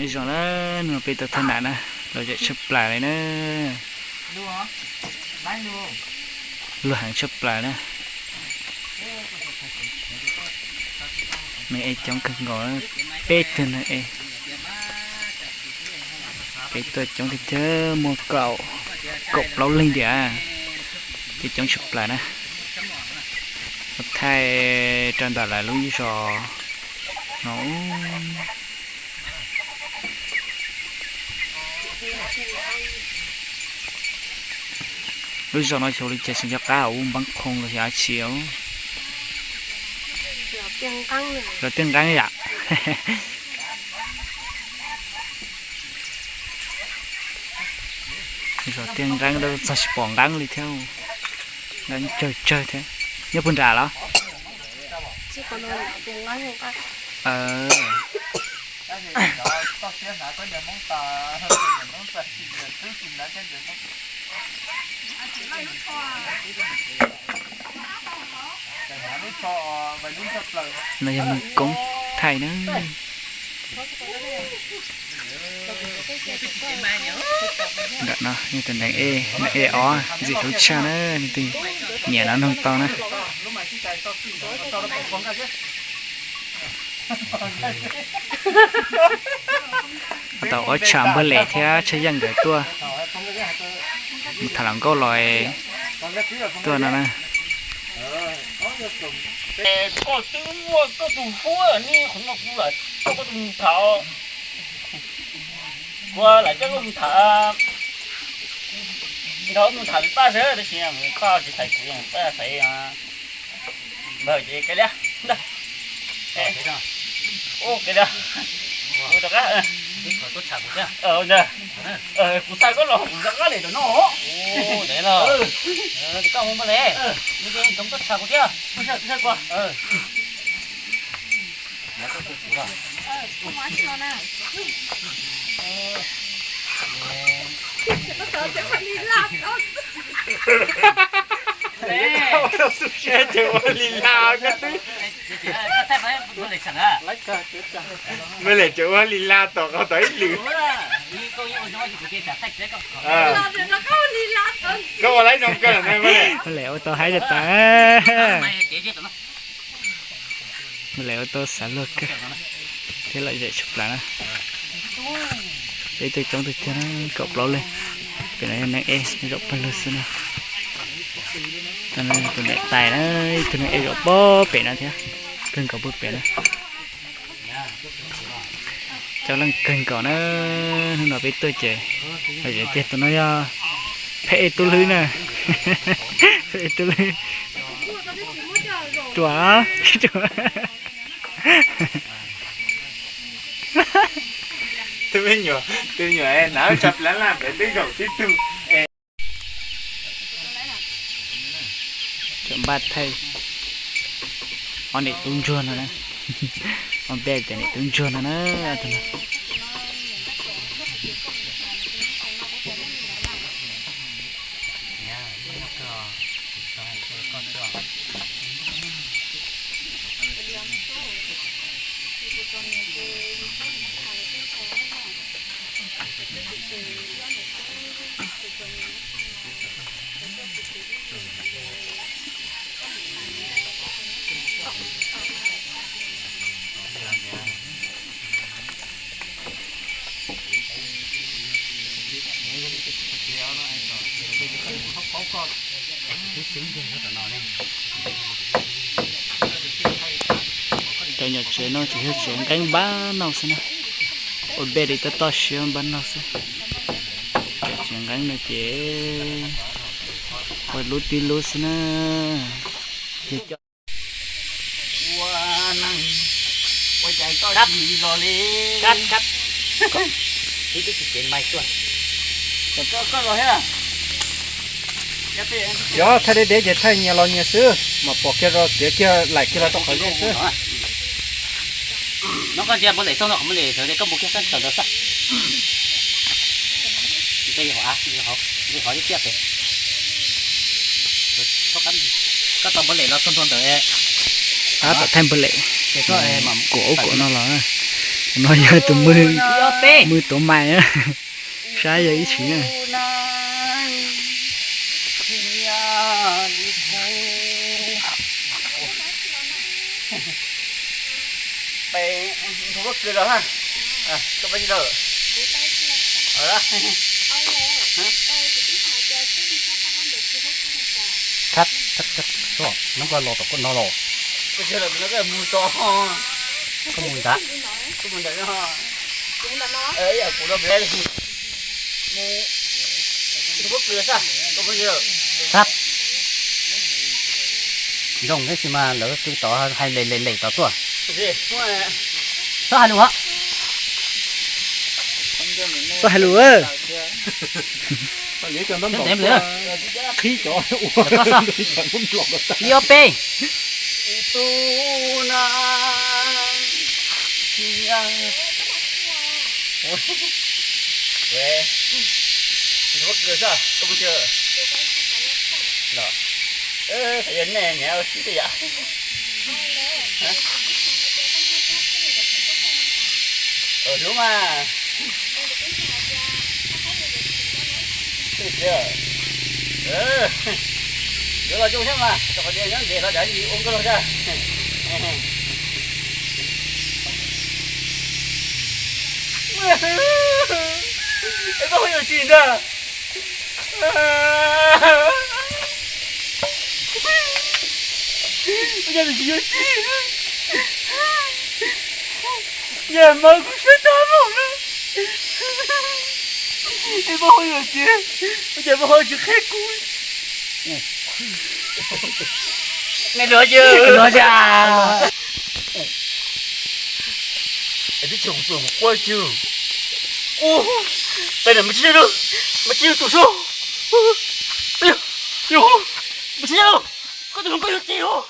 Nyob zoo na, no peb tau thaj nam na, lom zem tshaj plaws li na. Luag heev tshaj plaws na. Neeg ev coob kawg nkaus, peb tug neeg ev. Peb tuaj coob tiag tiag, muaj kaum, kaum plaub leeg tiag. Ces coob tshaj plaws na. Thaij rau ntawm lawv lub zos no. Lub zos no xyov li cas tsis nco qab ua npaab qhoo los yog dab tsi. Zos Tiaj Nqeeb yom. Zos Tiaj Nqeeb txog tsis pom nqeeb li thiab. Nqeeb tsawg tsawg thiab. Nyob puag nram los? No yog Mws Koob Thaij na. Ntawm no yog tus neeg e, neeg e os, ntxim hlub tshaj na, leej twg nyiam no noog tau na. Tau ob tsham npawg Lem thiab Tshaj Yeej nkawd tuaj mus tham hluas nkauj los tuaj no na. Koj twb muaj koj tus huab, nej qhov no kuv lam coj koj tus mus tham, kuv lam coj koj mus tham, nrog mus tham peb pab xwb, tab sis koj tsis xaiv kuv, pab xaiv npawg ces kav liam ntag. Ua kav liam, kuv rov qab. Kuv xa koj los kuv rov qab lem rau no. Koj mus npawg Lem, nws ces ntsoov koj tsham kuv thiab. Ces ua li laj koj twb, npawg Lem ces ua li laj tom qhov tod ib lwm. Koj ua laib zoo kawg npawg Lem. Npawg Lem ua tau haib tas tas. Npawg Lem ua tau xav luag kawg thiab lom zem tshaj plaws na. Peb tuaj coob tiag tiag na, kaum plaub leeg. Pem no yog neeg e, zaum pawg lug xwb na. Tus niam tais na, ib tug neeg e zaum pem no thiab, kawg nkaus puag pem na. Coob leej kawg nkaus na. Hnub no peb tuaj ces lom zem tiag. Tus no yog Phem Tub Hlwb na. Phem Tub Hlwb. Ruam, ruam. Tus me nyuam, tus me nyuam hnav tsho plab laj pem twb zaum tib tug. Tseem npaj thaij ob niam tub ntsuag no na. Ob peb tias niam tub ntsuag no na. Cov nyuam tsev no tsuas yog tsev nqeeb npab no xwb na. Ua npe li toj toj siab npab no xwb. Cov tsev nqeeb no ces ua lub tib lub xwb na. Ua cas koj tsis los li? Koj los thiab. Yog thaij deb deb ces thaij nyias los nyias xwb, mas pom kiag rau txiav kiag laim kiag los rau qhov zeb xwb. No koj ntsia npawg Lem txog no qhov npawg Lem sawv daws koj mus kiag koj sawv ntawd xwb. Koj hov tiaj pem. Koj tau npawg Lem los txog ntua ntawd. Ab, tom thaij npawg Lem. Kuv ub kuv no los. No yog tus mwg, mwg tuav mais, saib yog ib txhis na. Thab, thab, thab, nov koj los tom koj no los. Koj mus ntag. Thab. Zoo tab sis mas lawv twb tod hais lem lem lem tod tuaj. Txhob hais lus hos. Txhob hais lus. Ib ob peb. Hlub mas. Yuav los zoo thiab mas, rau qhov tias nyob ntev los cas tsis ua nkauj nraug thiab. Es koj hu yawm txiv ntag. Ua cas tsis yog txiv? Yam mas kuv siab tag npaum na. Es koj hu yawm txiv, ua cas koj ho tsis qhia kuv? Me luag, luag tiag. Twb tsis mus pw mus quaj cwg. Ua, peb na, me tsis, me tsis tus so. Me tsis, koj tus hluas nkauj yog txiv os.